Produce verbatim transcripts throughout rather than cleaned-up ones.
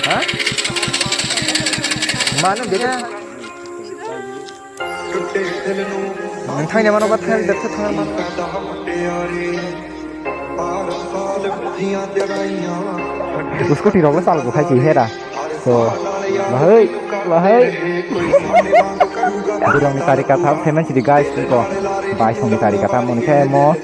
Ha? Mano beda. Nang thangni mano ba thang da thang mano. Scooty rok sal bo khai si hera. So, bahai, bahai. Borokni tari katham payment sidi guys ko. Bai songni tari katham moni khe mo.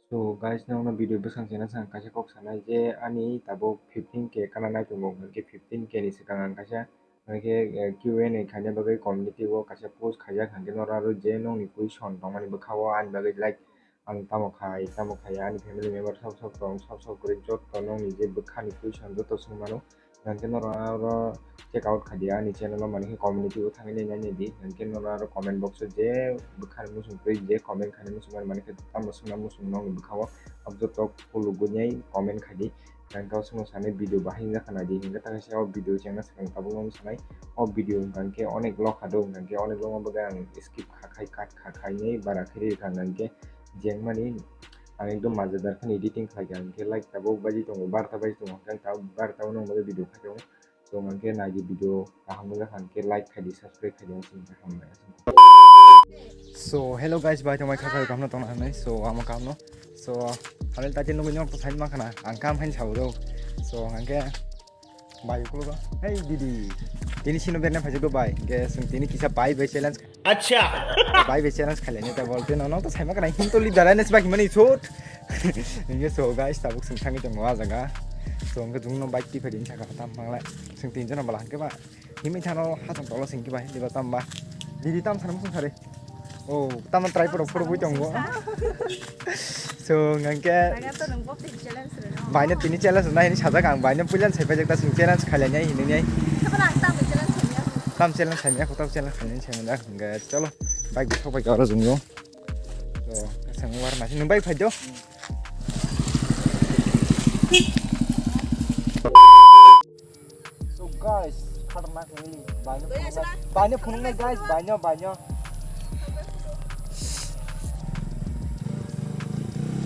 So guys, nokno video bwsang channel sang kaisa kok sanai je ani tabuk fifteen K kana nai tongo, hwnkhe fifteen K ni swkang ang kaisa, hwnkhe, eh, Q and A khaina bagwi community o kaisa post khaijak, hwnkhe norok aro je nokni question tongmani bwkha o ani bagwi like ang tamo khai, tamo khaiya, ani family member sok sok tong, sok sok kwrwi jotto nokni je bwkhani question jotto swngmano, hwnkhe norok aro check out khaidi ani channel o, manikhe community o thangwi nainai di, hwnkhe norok aro comment box o je bwkhani muchung twi je comment khainai muchung mani, manikhe tamo swngna muchung nokni bwkha o, abo jotto phulugwi nai comment khaidi. Hwnkhe o chwngno sanai video bahai wngya khwna di, hwnkhe takha se o video chengna swkang tabuk nokno sanai. O video hwnkhe onek lokha do, hwnkhe onek lokma bagwi ang skip kha khai, cut kha khai nai bara khe rikha, hwnkhe jengmani ang ekdom majedar khani editing khlai kha, hwnkhe like tabuk baji tongo, barta baji tongo, hwnkhe tabuk barta o nokma video khai tongo. So hwnkhe naidi video kaham wngkha hwnkhe like khaidi, subscribe khaidi, ang chini kaham nai. So hello guys, bai tongmai kha kha kaham no tongna hwnwi. So amo kaham no. So halil tati nugwi nok to sai ma khana ang kaham hain sao do. So hwnkhe bai uklo ba. Hey didi. Tini sino berne phai do bai. Hwnkhe sung tini kisa bai bai challenge. Acha. Bai bai challenge khaile ne ta bolte no no to sai ma khana him to leader ne sbak mani shot. Hwnkhe so guys tabuk sung thangwi tongo a jaga. So hwnkhe jung no bike tiphai din saka tam mangle. Sung tin jona bala hwnkhe ba. Himwi thano hasong tolo singki bai, diba tamba. Didi tam sana musung sari. Oh, tama try poro poro bui tongo. So, ngangke Baino tini challenge rwna hini sajak ang, baino puilan sai pajak ta sing challenge khailani ai hini ai. Tam challenge khailani, tam challenge khailani sai manjak. Hingke cholo, bike bisok bai oro jungyo. So, kasang war nasi nung bike phaido. So guys, khatarnak ni baino phunuknai, baino phunuknai guys, baino, baino.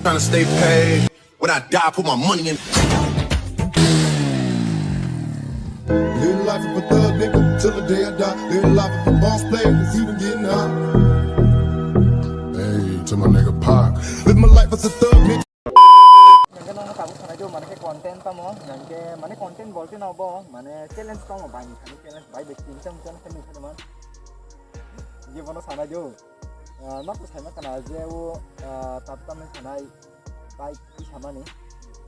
Tryna stay paid. When I die, put my money in. Live life of a thug nigga till the day I die. Live life of a boss player, cause you been getting high. Hey, to my nigga Pac. Live my life as a thug nigga. Nangke nono tabuk sanai do, mane ke content tamo, nangke mane content bolte no bo, mane challenge tamo bai ni thani challenge bai bai tin cham cham khe nukha man. Ye bono sanai do. Ah, nok to sai ma kana je o, ah, tab tam sanai bai ki samani.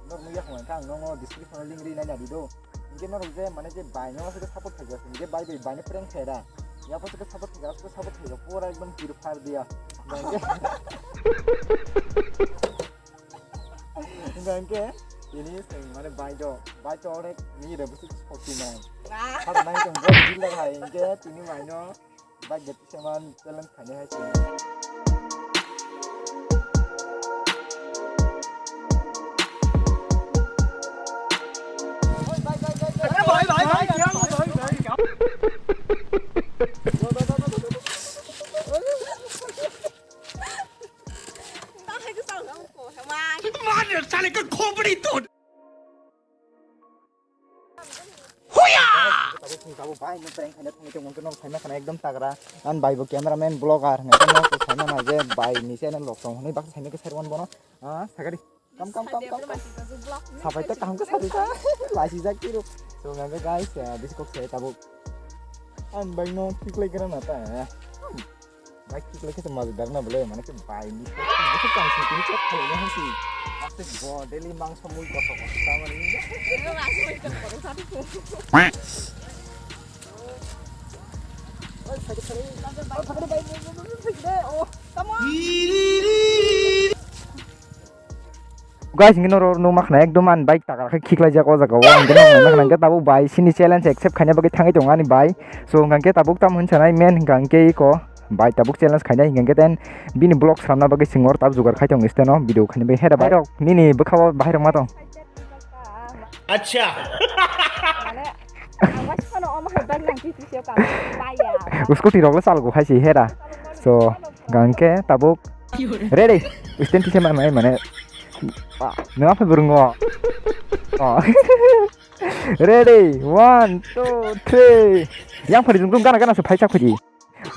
Nok nugya khong kha ang nono description link ri nai nadi do. Hingke norok je mane je bai no aswk support khaijak, hingke bai bai bai no prank khaira. Yapo aswk support khaijak, aswk support khaijak, pura ekdom pure fire dia. Hingke, hingke tini seng mane bai do, bai to onek ni re busuk sporty man. Wah. Hada nai tong bro jilla hai, hingke tini bai no. Bike de pisa man challenge khainai hai se. मार साले का खोपड़ी तोड़। Huya! Tabuk chwng tabuk bai no prank khaina thangwi tongmani no phaima khana ekdom tagra. Ang bai bo cameraman, vlogger hwnwi tongmani no phaima na je bai ni channel rok tong hwnwi baksa saimake sir wan bono. Ah, sagadi. Kam, kam, kam, kam, kam. Sapai ta kaham ka sapai ta. Laisi jak tiro. So ngabe guys, ah, bisi kok sai tabuk. Ang bai no tiklai kera na ta. Bai kiklai khe se majak dak na bole, mane khe bai ni post ni khe chang sing tini chak khalai na hasi. Aste bo daily mangso mui kothok kothok ta mani. Oi, phai de, phai de. Oi, phai de, phai de. Oi, phai de, bai, bai, bai, bai, phai de. Oh, come on. Guys, hingke norok nukma khna ekdom ani bike takar khe khiklai jak o jaga o, hingke norok nukma khna hingke tabuk bai sini challenge accept khaina bagwi thangwi tongo ani bai. So hingke tabuk tamo hinwi sanai main hingka hingke iko bai tabuk challenge khainai hingke ten bini vlog sramna bagwi singor tab jugar khai tongo steno video khaina bagwi hera bai rok nini bwkha o bahai rok ma tong. Acha. Mane, ang bai phano omo hai bike nang titi se kam bai ya. Scooty rok le chal go khai si hera. So, hwnkhe tabuk ready. Stand tise manai mane. Ah, nang apa burungo? Oh. Ready, one, two, three. Yang phari jung jung gana gana se phai chak phai di.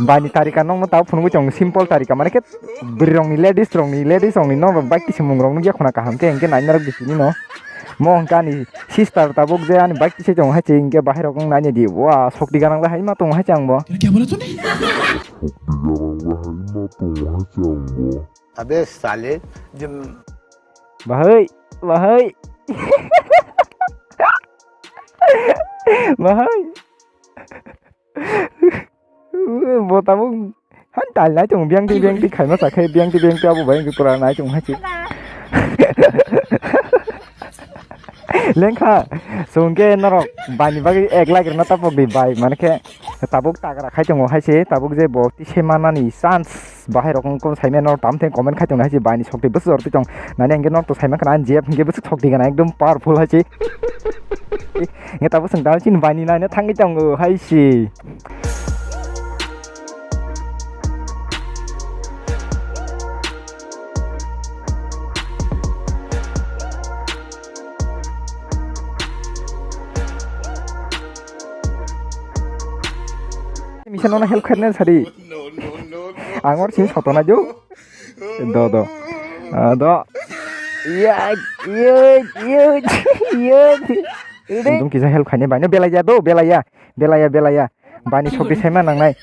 Bani tarika nokno tabuk phunugwi tong, simple tarika, mane khe bwrwi rokni, ladies rokni, ladies rokni nokno bike tisamung rokno ya khuna kaham khe, hwnkhe naina rok bisini no. Mo hwnkhe ani sister tabuk je ani bike tisai tongo hai se, hwnkhe bahai rok wng naina di. Wa, sokti ganang le hai ma tongo hai se ang bo. अबे साले, जो bahai, bahai. Bahai. Bo tabuk han tal nai tongo, biyang twi biyang twi khaima sa khe, biyang twi biyang twi abo bai wngwi pura nai tongo hai se. Lengkha, chwng khe norok baini bagwi ek lakh rwna tapok di bai, mane khe tabuk tagra khai tongo hai se, tabuk je bo tise manani chance bahai rok wng khe saimano tam the comment khai tong hai se, baini sokti bwswk jor twi tong nani ang khe norok to saima khna ang jeb hwnkhe bwswk sokti gana ekdom powerful hai se. Nge tabuk chwng tamo chini baini naina thangwi tongo hai se. Misa nono help khaina sadi. Ang or sini sotona jo. Do, do. Ah, do. Iya, iya, iya, iya. Untung kisa help khaina baino belai ya do, belai ya. Belai ya, belai ya. Bani sokti saima nangnai.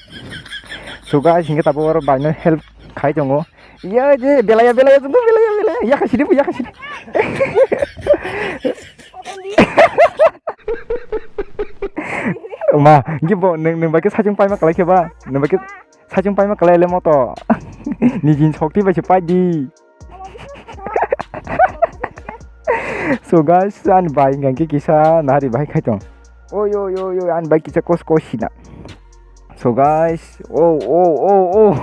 So guys, hingke tabuk oro baino help khai tongo. Iya je, belai ya, belai ya, jumbo belai ya, belai ya. Yaka sidi, yaka sidi. Ma, hingke bo, neng, neng bai khe sachung paima kalai khe ba? Neng bai khe sachung paima kalai le moto. Nijin sokti bai se pai di. So guys, ani bai hingke kisa nahari bai khai tong. Oi, oi, oi, oi, ani bai kisa kos kos sina. So guys, oh, oh, oh, oh.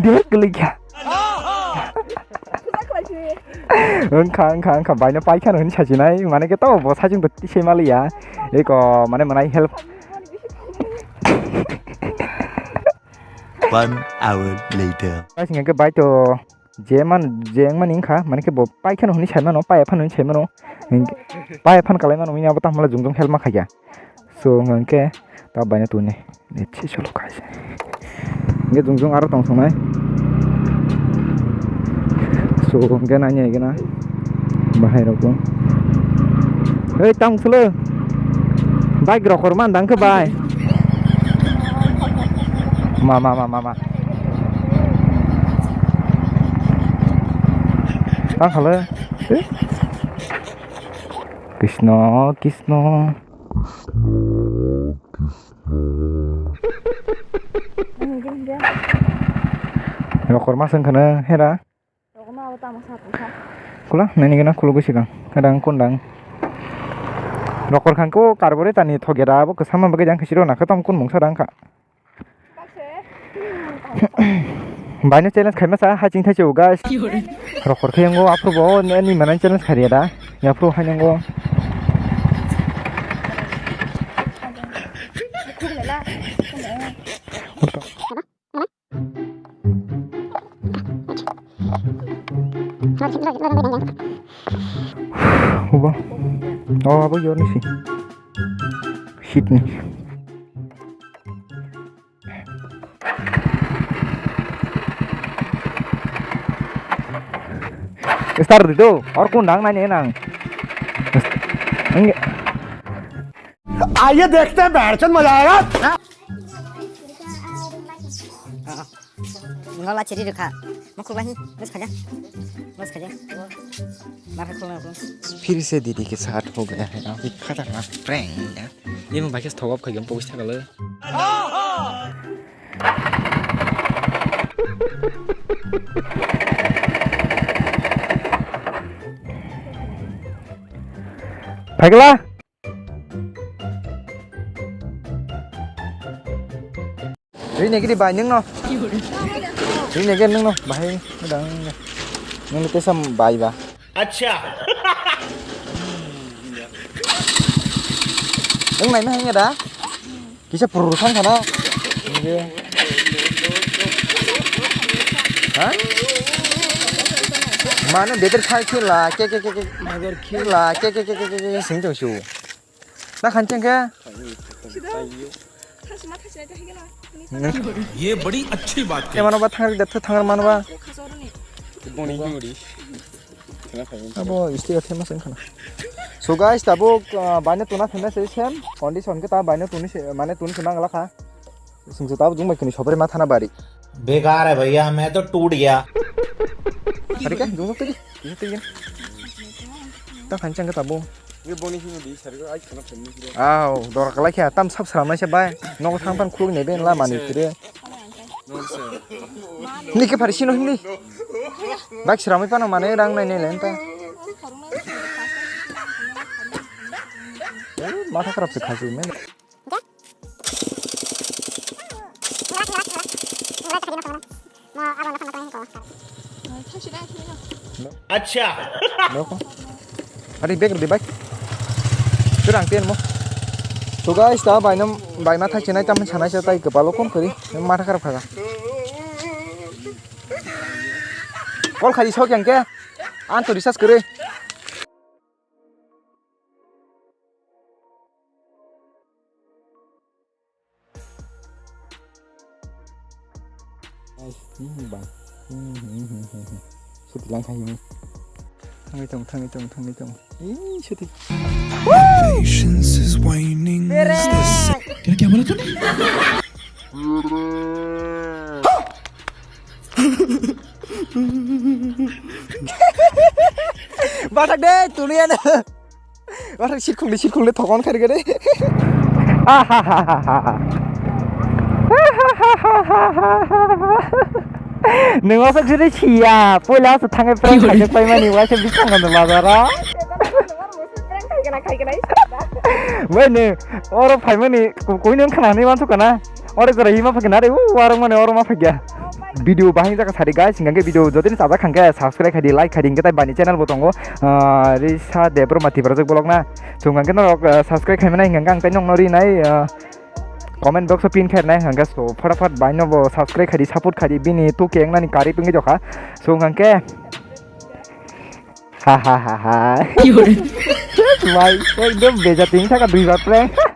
Dia klik ya. Wngkha, wngkha, wngkha, baino paikha hwnwi sajinai, mane khe to bo sajing to tisai maliya. Eko, mane, mane help. One hour later. Guys, hingke bai to je man, je wngmani wngkha, mane khe bo paikha hwnwi saimano, paiya phano hwnwi saimano. Paiya phan kalai mano, abo tamo jung jung help ma khaiya. So, hwnkhe ta baino tuni. Echi solo kaisa. Hwnkhe jung jung aro tong songnai. So, hwnkhe nai nai gana. Bahai rok bo. Hei, tang solo. Bike rok hor man dang khe bai. Ma, ma, ma, ma, ma. Tang khalo. Krishna, Krishna. Rokor ma seng khana hera. Kula nani gana kulugo sikang. Kadang kundang. Rokor khang ko karbore tani thogera abo kesama bagai jang kesiro na khatam kun mungsa dang kha. Baino challenge khaima sa haching thai chau guys. Rokor khe yango aphuru bo ni manai challenge khariya da. Yaphuru hai nango. Uba. Oh, abo yorni si. Shit ni. Start di do, or kun dang nai nang. आइए देखते हैं, बहरचंद मजा आएगा। Ngala chiri rwkha. Mukhuk lahi. Bas khaja. Bas khaja. Mar khulna khulna. फिर से दीदी के साथ हो गया है अभी खतरनाक prank. Imo bai khe thogop khaigam pogis thakalo. Phaikla. Ri negri bai nung no. Ri negri nung no. Bahai dang. Nung tesa bai ba. Acha. Nung nai ma hanya da? Kisa purur sang sana. Nge. Ha? Mano beter khai khela ke ke ke ke. Khela ke ke ke ke ke sing tong su. Na khan chang ke? ये बड़ी अच्छी बात है। Emano ba thang de thang mano ba. Boni yuri. Abo istiga famous wngkha na. So guys, tabuk, ah, baino tuna phinna se same condition khe ta baino tuni se, mane tuni se nangla kha. Singsa tabuk jung bai kini sobri ma thana bari. बेकार है भैया, मैं तो टूट गया। Hari khe jung tigi, jung tigi. Ta khan chang khe tabuk. Ye boni hino di sari ko ai khana phinni kire. Aw, dora kalai khe tam sab sram nai se bai. Nogo thang pan khuluk ne ben la mani kire. Nokse. Ni ke phari sino hindi. Bak sramai pano mane rang nai nai lenta. Matha kharap se khasi men. Acha. Noko. Ari bag di bag. Turang tian mo. So guys, ta baino baima thai chinai tam sanai sa tai kepalo kon kori. Matha kharap khaga. Call khai sok yang ke. Anto recharge kore. Bang. Suti lang khai mo. Thangwi tong, thangwi tong, thangwi tong. Ih, suti. Patience is waning. Is the sa- क्या, क्या बोला तूने? Bathak de, tuni ano. Bathak sirkhung de, sirkhung de, thokon khair gede. Nung wasak siri siya, poila sa thangai prank khaijak pai mani, waisa bisang ano bazaro. Bai ne, oro phaimani, koi nung khana ni mansu kana. Ore jora hima phakhe nare, u warang mane oro ma phakya. Video bahai jaka sari guys, hingke video jotoni chajak hingke subscribe khaidi, like khaidi, hingke tai bani channel bo tongo, ah, Risa Debbarma Tiprajak vlog na. So hingke norok, ah, subscribe khaimani hingke ang tai nongno rinai, ah, comment box o pin khainai hingke so phataphot bai no bo subscribe khaidi, support khaidi, bini tu keng nani kari pingwi jokha. So hingke ha ha ha ha. Mai, ekdom beja tin saka dui bar prank.